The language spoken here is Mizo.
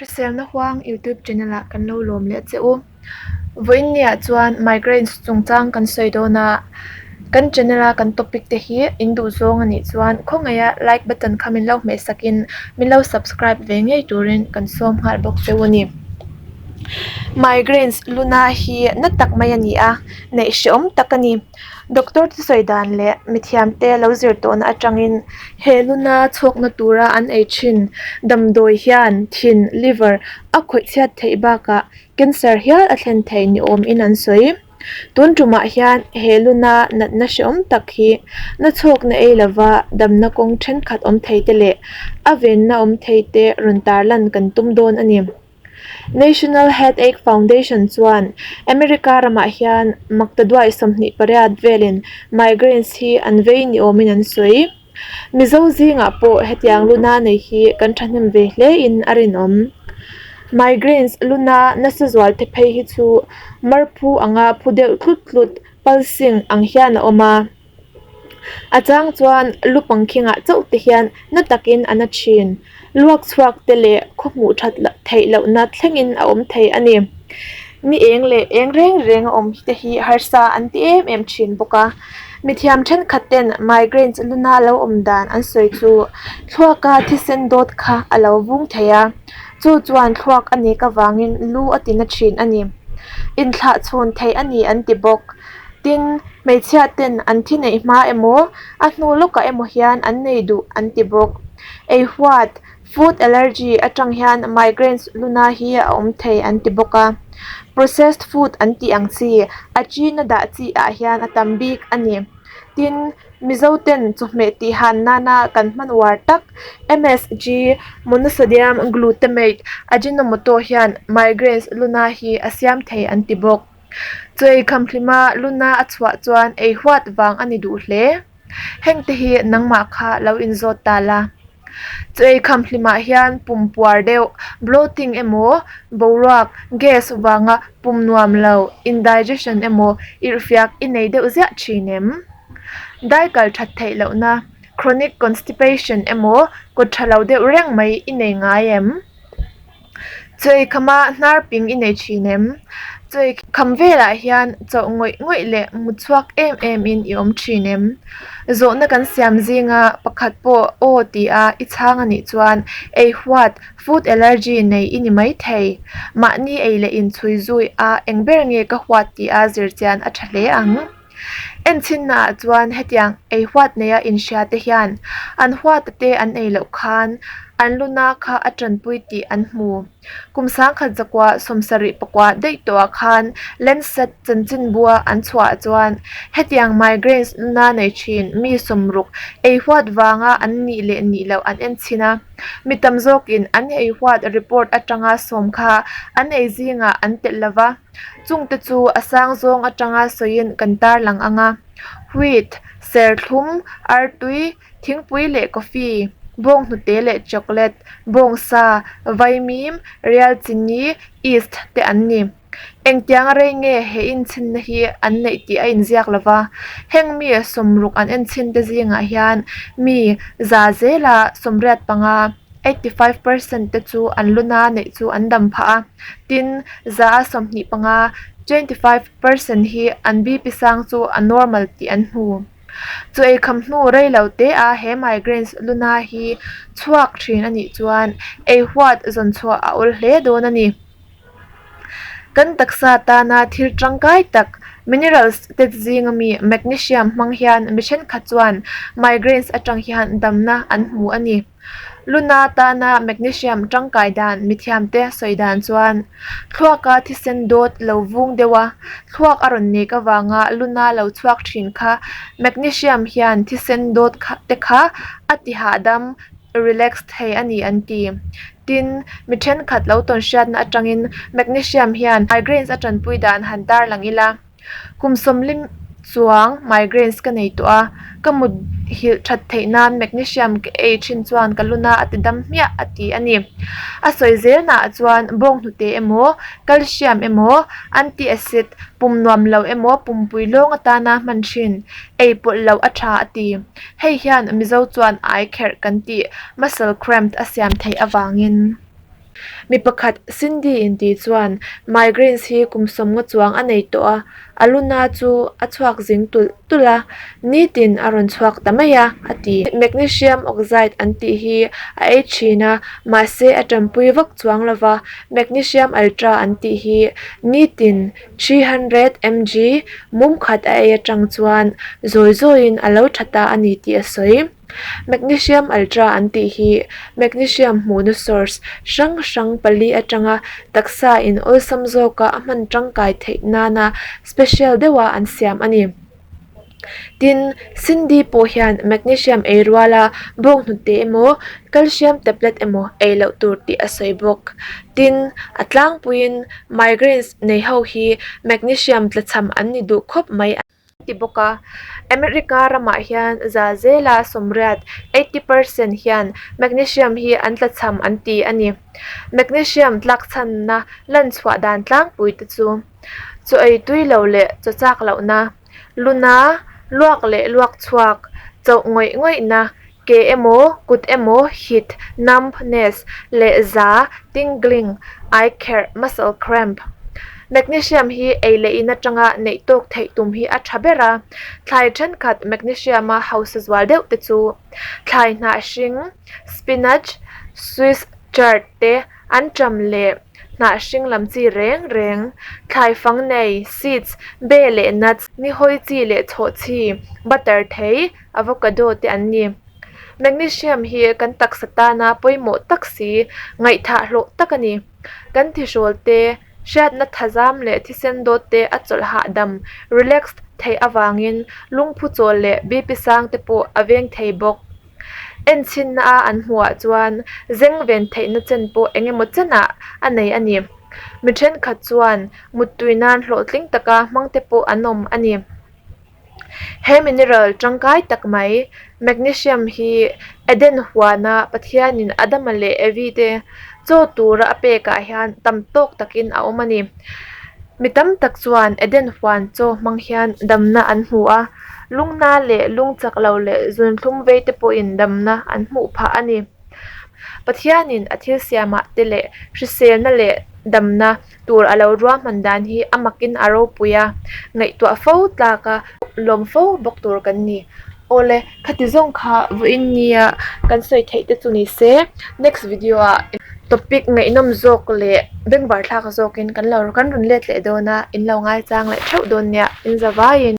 Hriselna Huang YouTube channel ah kan lo lawm leh che u. Vawiinniah chuan migraines chungchang kan sawi dawn a, kan channel a kan topic te hi in duh zawng a nih chuan khawngaiha like button kha min lo hmeh sakin min lo subscribe ve ngei turin kan sawm nghal bawk che u a ni. Migraines luna hi na tak mai a ni a, neih hrehawm tak a ni. Doctor te sawi dan leh mithiam te lo zir tawhna atangin he luna chhawkna tura an ei thin damdawi hian thin, liver, a khawih chhiat theih bakah cancer hial a thlen thei ni awm in an sawi. Tun tumah hian he luna natna hrehawm tak hi na chhawkna ei lova damna kawng thenkhat awm thei te leh a venna awm thei te rawn tarlan kan tum dawn a ni. National Headache Foundation chuan America ramah hian maktaduai 28 velin migraines hi an vei ni awmin an sawi. Mizo zingah pawh hetiang luna nei hi kan thahnem ve hle in a rinawm. Migraines luna nasa zual te phei hi chu marphu anga phu deuh tlut tlut pulsing ang hian a awm a. A chang chuan lu pangkhingah chauh te hian na takin a na thin. Luak chhuak te leh khaw hmuh that theih lohna thlengin a awm thei a ni. Ni eng leh eng reng reng a awm te hi harsa an ti em em thin bawk a. Mithiam thenkhat ten migraines luna lo awm dan an sawi chu thluaka thisen dawt kha a lo vung thei a, chu chuan thluak a nek avangin lu a ti na thin a ni. Inthlah chhawn theih a ni an ti bawk. Tin, hmeichhia ten an thi neih hma emaw, a hnu lawkah emaw hian an nei duh an ti bawk. Ei huat, food allergy, atang hian migraines luna hi a awm thei an ti bawk a. Processed food an tih ang chi, a china dah chi ah hian a tam bik a ni. Tin, Mizo ten chawhmeh tih han nana kan hman uar tak, MSG, monosodium glutamate, Ajinomoto hian migraines luna hi a siam thei an ti bawk. Chawi khamhlima luna a chhuah chuan ei huat vang a ni duh hle. Hengte hi nangmah kha lo inzawt ta la. Chawi khamhlimah hian pum puar deuh, bloating emaw, boruak, gas, vanga pum nuam lo, indigestion, emaw irhfiak i nei deuh ziah thin em? Dai kal that theih lohna, chronic constipation, emaw kut tha lo deuh reng mai i nei ngai em? Chawi khama hnar ping i nei thin em? Chawi kham velah hian chauh ngawih ngawih leh mut chhuak em em in i awm thin em? Zawhna kan siam zinga pakhat pawh aw ti a i chhang a nih chuan ei huat, food allergy, nei i ni mai thei. Mahni ei leh inchhui zui a eng ber nge ka huat ti a zir chian a tha hle ang. Enchinnaah chuan hetiang ei huat neia inhria te hian an huata te an ei loh khan an luna kha a tanpui tih an hmu. Kum 1974 daih tawhah khan Lancet chanchinbua an chhuah chuan hetiang migraines luna nei thin mi 60 ei huat vanga an nih leh nih loh an enchin a. Mi tam zawkin an ei huat report atanga sawm kha an ei zingah an telh lova. Chungte chu a sang zawng atanga sawiin kan tarlang ang a, wheat, serthlum, artui, thingpui leh coffee, bawnghnute leh chocolate, bawngsa, vaimim, rial chini, yeast te an ni. Engtiang rei nge he inchhinna hi an neih tih a inziak lo va, heng mi 60 an enchhinte zingah hian mi za zela 85, 85%, te chu an luna neih chu an dam phah a, tin, 25, 25%, hi an BP sang chu a normal tih an hmu. Chu eikham hnu rei lo te a he migraines luna hi chhuak thin a nih chuan ei huat zawn chhuah a awl hle dawn a ni. Kan taksa tana thil tangkai tak minerals te zinga mi magnesium hmang hian mi thenkhat chuan migraines atang hian damna an hmu a ni. Luna tana magnesium tangkai dan mithiamte sawi dan chuan thluaka thisen dawt lo vung deuh a, thluak a rawn nek avanga luna lo chhuak thin kha magnesium hian thisen dawt te kha a ti hahdam, relax, thei a ni an ti. Tin, mi thenkhat lo tawnhriatna atangin magnesium hian migraines a tanpui dan han tarlang ila. Kum sawmlim chuang migraines ka nei tawh a, ka mut hilh that theih nan magnesium ka ei thin chuan ka luna a ti dam hmiah a ti a ni. A sawi zelnaah chuan bawnghnute emaw, calcium emaw, anti-acid, pum nuam lo emaw pumpui lawng atana hman thin ei pawlh loh a tha a ti. Hei hian Mizo chuan ai kherh kan tih muscle cramp a siam theih avangin. Mi pakhat Cindy inti chuan migraines hi kum 50 chuang a nei tawh a, a lu na chu a chhuak zing tulh tulh a, nitin a rawn chhuak ta mai a, a ti. Magnesium oxide an tih hi a ei thin a, mahse a tanpui vak chuang lova, Magnesium ultra an tih hi nitin 300 mg mum khat a ei atang chuan zawi zawiin a lo tha ta a ni tih a sawi. Magnesium Ultra an tih hi magnesium hmuhna source hrang hrang pali atanga taksa in awlsam zawka a hman tangkai theih nana special deuha an siam a ni. Tin, Cindy pawh hian magnesium ei ruala bawnghnute emaw calcium tablet emaw ei loh tur tih a sawi bawk. Tin, a tlangpuiin migraines nei ho hi magnesium tlachham an ni duh khawp mai. ti bawk a. America ramah hian za zela 80, 80%, hian magnesium hi an tlachham an ti a ni. Magnesium tlakchhanna lan chhuah dan tlangpui te chu, chaw ei tui lo leh chaw chak lohna, luna, luak leh luak chhuak, chauh ngawih ngawihna, ke emaw, kut emaw hit, numbness, leh za, tingling, ai kherh, muscle cramp. Magnesium hi ei leh in atanga neih tawk theih tum hi a tha ber a. Thlai thenkhat magnesium a hausa zual deuh te chu thlai hnah hring, spinach, Swiss chard te an ṭam leh hnah hring lam chi reng reng, thlai fang nei, seeds, be leh nuts, nihawi chi leh chhawhchhi, butter thei, avocado te an ni. Magnesium hi kan taksa tana pawimawh tak si, ngaihthah hlawh tak a ni. Kan thihrawl te, hriatna thazam leh thisen dawt te a chawlh hahdam, relaxed, theih avangin lungphu chawl leh BP sang te pawh a veng thei bawk. Enchhinna a an hmuhah chuan zeng ven theihna chen pawh eng emaw chenah a nei a ni. Mi thenkhat chuan muttui nan hlawhtling taka hmang te pawh an awm a ni. He mineral tangkai tak mai, magnesium hi Eden huana Pathianin Adama leh Evi te chaw tura a pekah hian tam tawk takin a awm a ni. Mi tam tak chuan Eden huan chaw hmang hian damna an hmu a, lungna leh lung chak lo leh zunthlum vei te pawhin damna an hmuh phah a ni. Pathianin a thil siamah te leh hriselna leh damna tur a lo ruahman dan hi a makin a ropui a, ngaihtuah fo tlak a lawm fo bawk tur kan ni. Awle, khati zawng kha vawiin nia kan sawi theih te chu ni se, next video ah topic ngaihnawm zawk leh bengvar thlak zawkin kan lo kan rawn let leh dawn a, in lo ngaichang leh theuh dawn nia, in za vaiin.